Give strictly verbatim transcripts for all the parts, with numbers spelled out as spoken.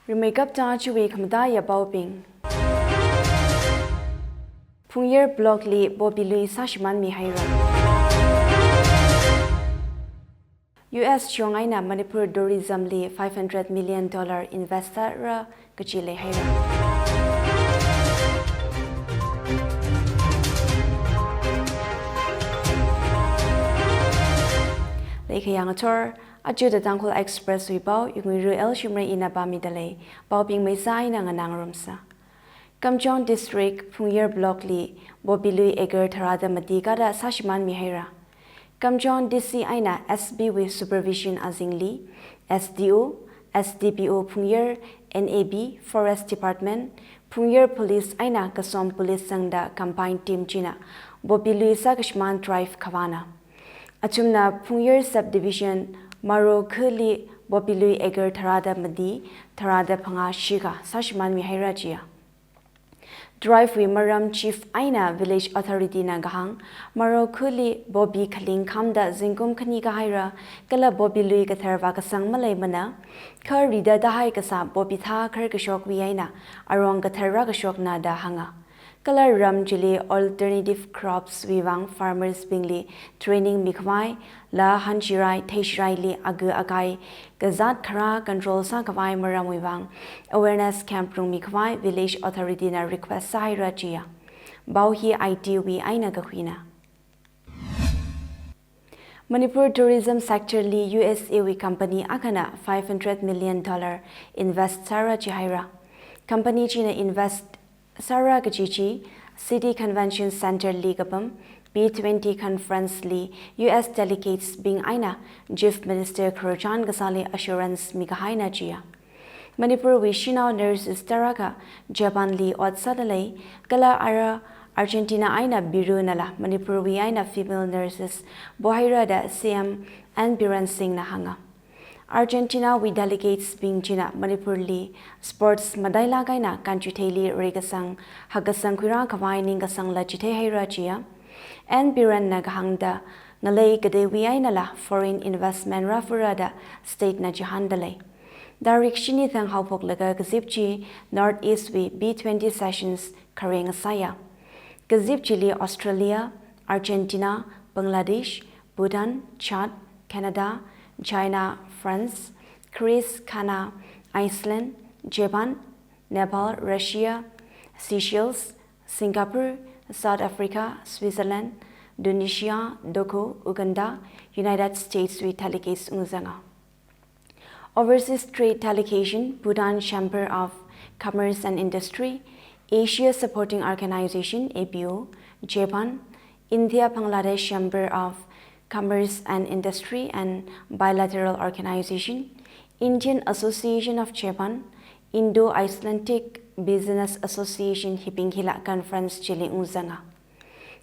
Rimeikapta chiwui khamataiya paobing. Phungyar Block li Bobby lui sāshimānmi haira. U S shong eina Manipur tourism li five hundred million dollar invest sāra kachi leihaira. Leikhayang athor, aja The Tangkhul Express wui pao, Yungwiru L Shimray ina pāmida lei, paobing maisā eina nganā ngarumsa. Kamjong District, Phungyar Block li Bobby lui acre tharāda mati kada sāshimānmi haira. Kamjong D C eina S B wui supervision azingli, S D O, S D P O Phungyar, N A B, Forest Department, Phungyar Police eina Kasom Police zangda combined team china Bobby lui sākashimān drive kavāna. Athumna Phungyar Subdivision Maro khali Bobby lui acre tharāda mati, tharāda phangā shikha sāshimānmi haira jiya. Drive wui maram chief eina village authority na kahāng, Maro khali Bobby khaling khamda zingkum khani kahaira, kala Bobby lui kathar vākasang maleimana, kha rida dahai kasā Bobby thā kharkashokwui eina arong kathar rākashokna da hānga. Kala ram chili alternative crops wui vang farmers bingli training mikhavai, laa hanchirai, theishiraili aga akai kazāt kharā control sākhavai maramwui vang awareness camp rungmikhavai village authority na request sāhaira jiya. Pao hi I T wui eina kakhuina. Manipur tourism sector li U S A wui company akhana five hundred million dollar invest sāra jihaira. Company china invest sāra kaji chi City Convention Center li kapam B twenty conference li U S delegates bing eina Chief Minister khararchan kasāli assurance mikahaina jiya. Manipur wui shanao nurses tarākha Japan li ot sāda lei, kala ara Argentina eina Peru nala Manipur wui eina female nurses pohaira da C M N Biren Singh na hānga. Argentina wui delegates bing china Manipur li sports matailāk eina kanchuitheili reikasang hakkasang khuirākhavai ningkasangla chitheihaira jiya. N Biren na kahāngda ngalei kateiwui einala foreign investment rāfura da state na chihānda lei. Tarik shini thang haophoklaga kazip chi North East wui B twenty sessions khareng sāya. Kazip chili Australia, Argentina, Bangladesh, Bhutan, Chad, Canada, China, France, Greece, Ghana, Iceland, Japan, Nepal, Russia, Seychelles, Singapore, South Africa, Switzerland, Tunisia, Togo, Uganda, United States wui delegates ungzanga. Overseas Trade Delegation, Bhutan Chamber of Commerce and Industry, Asia Supporting Organization, A P O, Japan, India Bangladesh Chamber of Commerce and Industry and Bilateral Organization, Indian Association of Japan, Indo-Icelandic Business Association hibing hila conference chili ungzanga.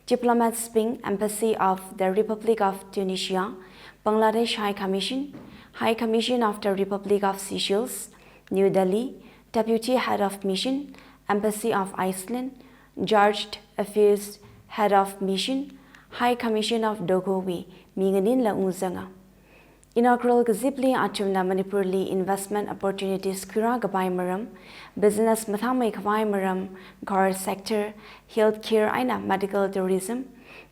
Diplomats bing Embassy of the Republic of Tunisia, Bangladesh High Commission, High Commission of the Republic of Seychelles, New Delhi, Deputy Head of Mission, Embassy of Iceland, Chargé d'Affaires Head of Mission, High Commission of Togo wui mi nganinla ungzanga. Inaugural kazipli athumna Manipur li investment opportunities khuirākapai maram, business mathāmeikhavai maram, core sector, healthcare eina medical tourism,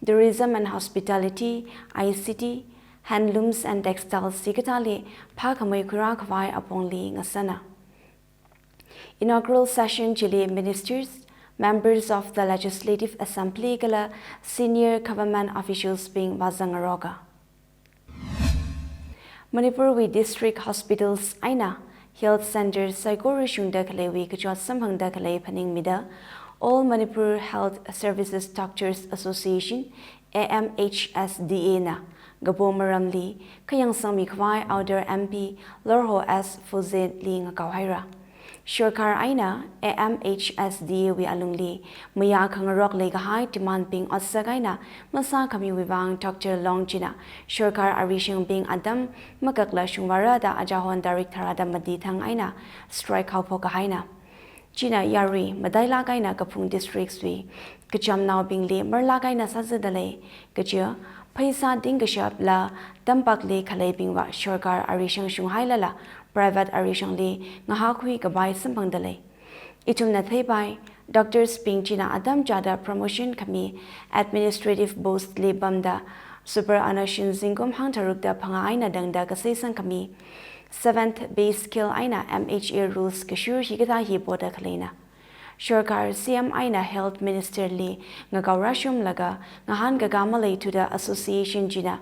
tourism and hospitality, I C T, handlooms and textiles hikathāli phākhamei khuirākhavai apongli ngasāna. Inaugural session chili ministers, members of the Legislative Assembly kala senior government officials bing vāzangngaroka. Manipur wui district hospitals eina health centres saikora shungda khaleiwui kachot samphangda khalei phaningmida All Manipur Health Services Doctors Association, A M H S D A na kapo maramli khayangsangmikhavai Outer M P Lorho S Phuzeli ngakao haira. Sorkar eina A M H S D A wui alungli mayā khangarok leikahai demand bing otsak eina masākhamiwui vang Doctor Long china sorkar arishangbing atam makakla shungvāra da ajahon tarik tharāda mati thang eina strike haophok kahaina. China yarui matailāk eina kaphung districts wui kachamnaobingli marlāk eina sāzada lei, kaja pheisā tingkashapla tampakli khaleibingva sorkar arishang shunghailala private arishangli ngahākhui kapai samphangda lei. Ithumna theipai, doctors bing china atam chāda promotion khami administrative post li pamda superannuation zingkum hangtharukda phangā eina tangda kaseisang khami seventh pay scale eina M H A rules kashur hikathā hi poda khaleina. Sorkar C M eina Health Minister li ngakao rāshunglaga ngahānkakā maleithuda association china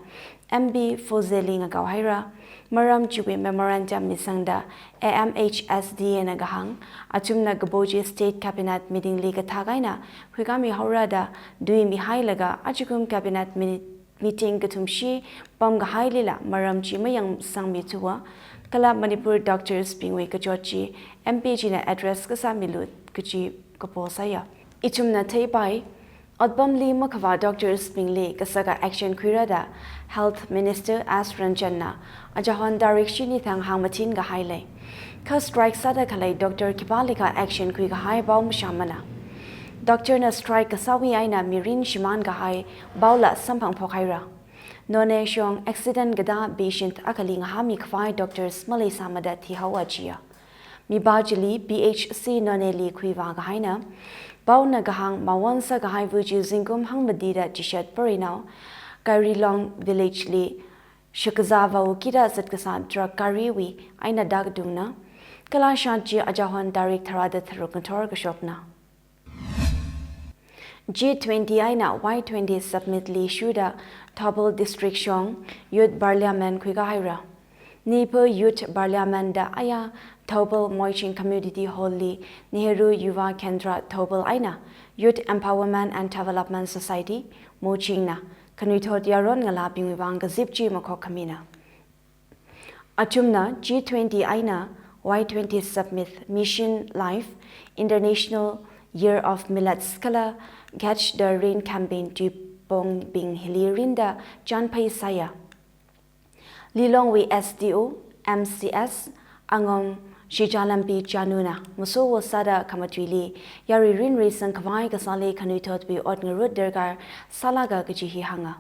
M P Fozeli ngakao haira. Maram chiwui memorandum misangda A M H S D A na kahāng, athumna kapo chi State Cabinet meeting li kathak eina huikami haora da tui mihailaga ajakum Cabinet mi- meeting kathumshi pamkahailila maram chi mayangsangmithuwa, kala Manipur doctors bingwui kachot chi M P china address kasāmilu kaji kapo sāya. Ithumna theipai, otpamli makhavā doctors bingli kasaka action khuira da Health Minister S Ranjan na ajahon tarik shini thang hāngmathin kahai lei. Kha strike sāda khalei doctor khipālikha action khuikahai pao mashāmana. Doctor na strike kasāwui eina mirin shimān kahai paola samphangphok haira. Noney shong accident kathā patient akhali ngahāmi khavai doctors maleisāmada thihaowa jiya. Mipā chili P H C Noney li khuivā kahaina. Paona kahāng mawon sākahai vāchi zingkum hangmatida chishat parinao Kairilong village li shakazā vao kida zatkasā truck gariwui eina dakdungna. Kala shāt chi ajahon tarik tharāda tharuk ngathor kashokna. G twenty eina Y twenty summit li shuda Thoubal district shong youth parliament khuikahaira. Nipho youth parliament da aya Thoubal Moiching Community Hall li Nehru Yuva Kendra Thoubal eina Youth Empowerment and Development Society Moiching na khanuithot yaron ngalābingwui vang kazip chi makhok khamina. Athumna G twenty eina Y twenty summit, Mission Life, International Year of Millets kala Catch the Rain campaign tuipongbing hili rinda chānphai sāya. Lilongwui S D O, M C S, Angom Shijalampi Chanu na masowo sāda khamatuili yarui rinrei sangkhavai kasāli khanuithotwui ot ngarut darkar sālaga kaji hi hānga.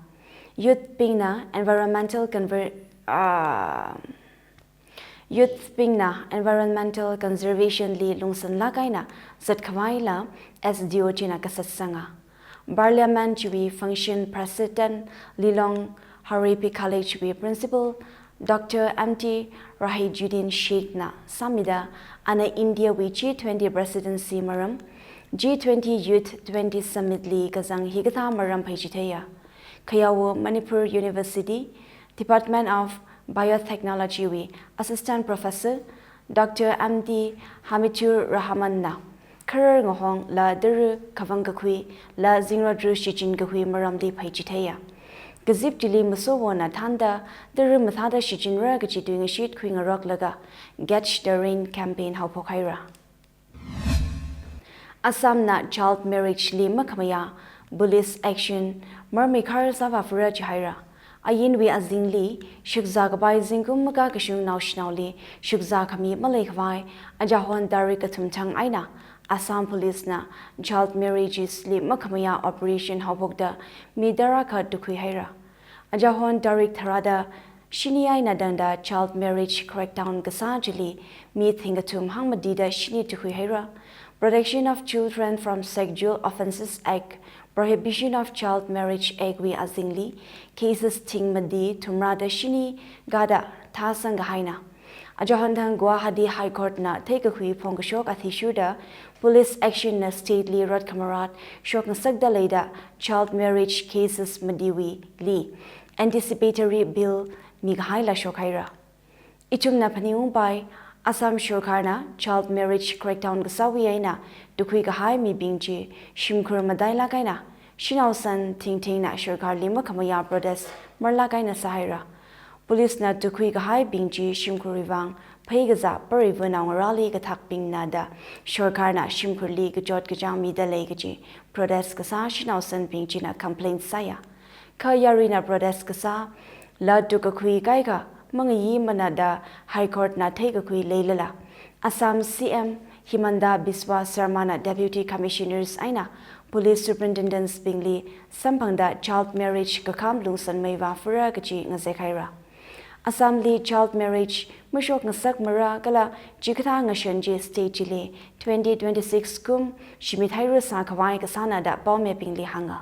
Youth bingna environmental conver-, ah, youth bingna environmental conservation li lungsanlāk eina zatkhavaila S D O china kasatsanga. Parliament chiwui function president Lilong Haorepi College wui principal Doctor M T Rahijuddin Sheikh na sāmida, ana India wui G twenty presidency maram, G twenty Youth twenty Summit li kazang hikathā maram phaichitheiya. Khayawo Manipur University, Department of Biotechnology wui Assistant Professor Doctor M T Hamidur Rahman na kharar ngahongla tara khavang kakhui la zingrot ru shichin kakhui maramli phaichitheiya. Kazip chili masowona thānda tara mathāda shichinra kaji tuingashit khuingaroklaga Catch the Rain campaign haophok haira. Assam na child marriage li makhamayā police action marmeikhar sāvā fura jihaira. Ayinwui azingli shakzā kapai zingkum makakashung naoshinaoli shakzā khami maleikhavai ajahon tarik kathum thang eina Assam Police na child marriages li makhamayā operation haophokda mi tara kha tukhui haira. Ajahon tarik tharāda shini eina tangda child marriage crackdown kasā chili mi thingkathum hangmatida shini tukhui haira. Protection of Children from Sexual Offences Act, Prohibition of Child Marriage Act wui azingli cases thing mati thumrāda shini gada thāsang kahaina. Ajahon thang Guwahati High Court na theikakhui phongkashok athishurda police action na state li rot khamarat shokngasakda leida child marriage cases matiwuili anticipatory bail mikahaila shok haira. Ithumna phaningungpai, Assam Sorkarna child marriage crackdown kasāwui eina tukhui kahai mibing chi shimkhur matailāk eina shanao san thingthingna sorkarli makhamayā protest marlāk eina sāhaira. Police na tukhui kahaibing chi shimkhurwui vang pheikazā pareiva naongarāli kathakbingna da sorkarna shimkhurli kachot kachāng mida lei kaji protest kasā shanao sanbing china complain sāya. Kha yaruina protest kasāla tukkakhui kaikha mangayimana da High Court na theikakhui leilala, Assam C M Himanta Biswa Sarma na Deputy Commissioners eina Police Superintendents bingli samphangda child marriage kakham lungsanmeivā fura kaji ngazek haira. Assamli child marriage mashokngasakmara kala chikathā ngashan chi state chili twenty twenty-six kum shimit haira sākhavai kasāna da paomibingli hānga.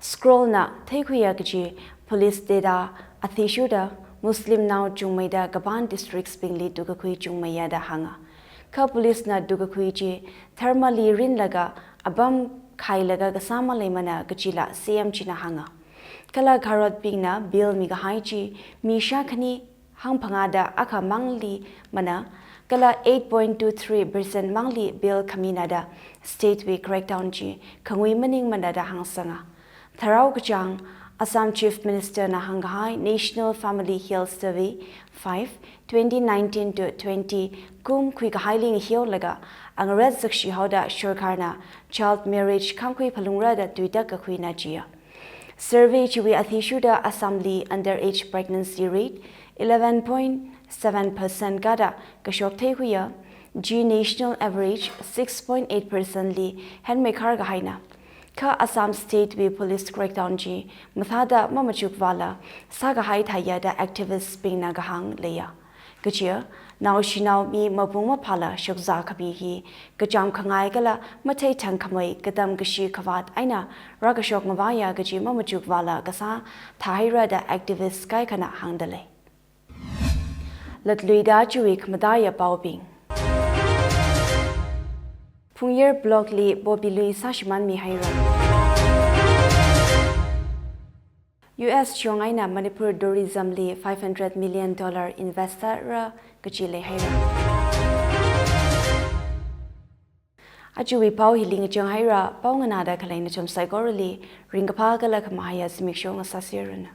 Scrollna theikhuiya kaji police data athishurda Muslimnao chungmeida kapan districts bingli tukakhui chungmeiya da hānga. Kha policena tukakhui chi dharmali rinlaga apam khailaga kasā maleimana kajila C M china hānga. Kala kharotbingna bail mikahai chi mi shākhani hangphangāda akha mangli mana, kala eight point two three percent mangli bail khamina da state wui crackdown chi khangui maningmana da hāngsanga. Tharao kachāng, Assam Chief Ministerna hāngkahai National Family Health Survey five, twenty nineteen to twenty kum khuikahaili ngahiolaga angaret zakshi haoda sarkarna child marriage khangkhui phalungra da tuitak kakhuina chiya. Survey chiwui athishurda Assamli underage pregnancy rate eleven point seven percent kada kashok theikhuiya, chi national average six point eight percent li henmeikhar kahaina. Kha Assam state wui police crackdown chi mathāda mamachukvāla sākahai thāya da activist bingna kahāng leiya. Kachiya, naoshinao mi mapung maphāla shokzā khami hi kachām khangai kala matheithang khamei katam kashi khavāt eina rākashok ngavaiya kaji mamachukvāla kasā thāhaira da activist kaikhana hāngdalei. Latluida chiwui khamataiya paobing. Phungyar blockli poppy lui sāshimānmi haira. U S shong eina Manipur tourismli five hundred million dollar invest sāra kaji leihaira. Ajawui pao hili ngachang haira, pao nganāda khalei nathum saikorali ringkaphā kala khamahaiya zimiksho ngasāseranu.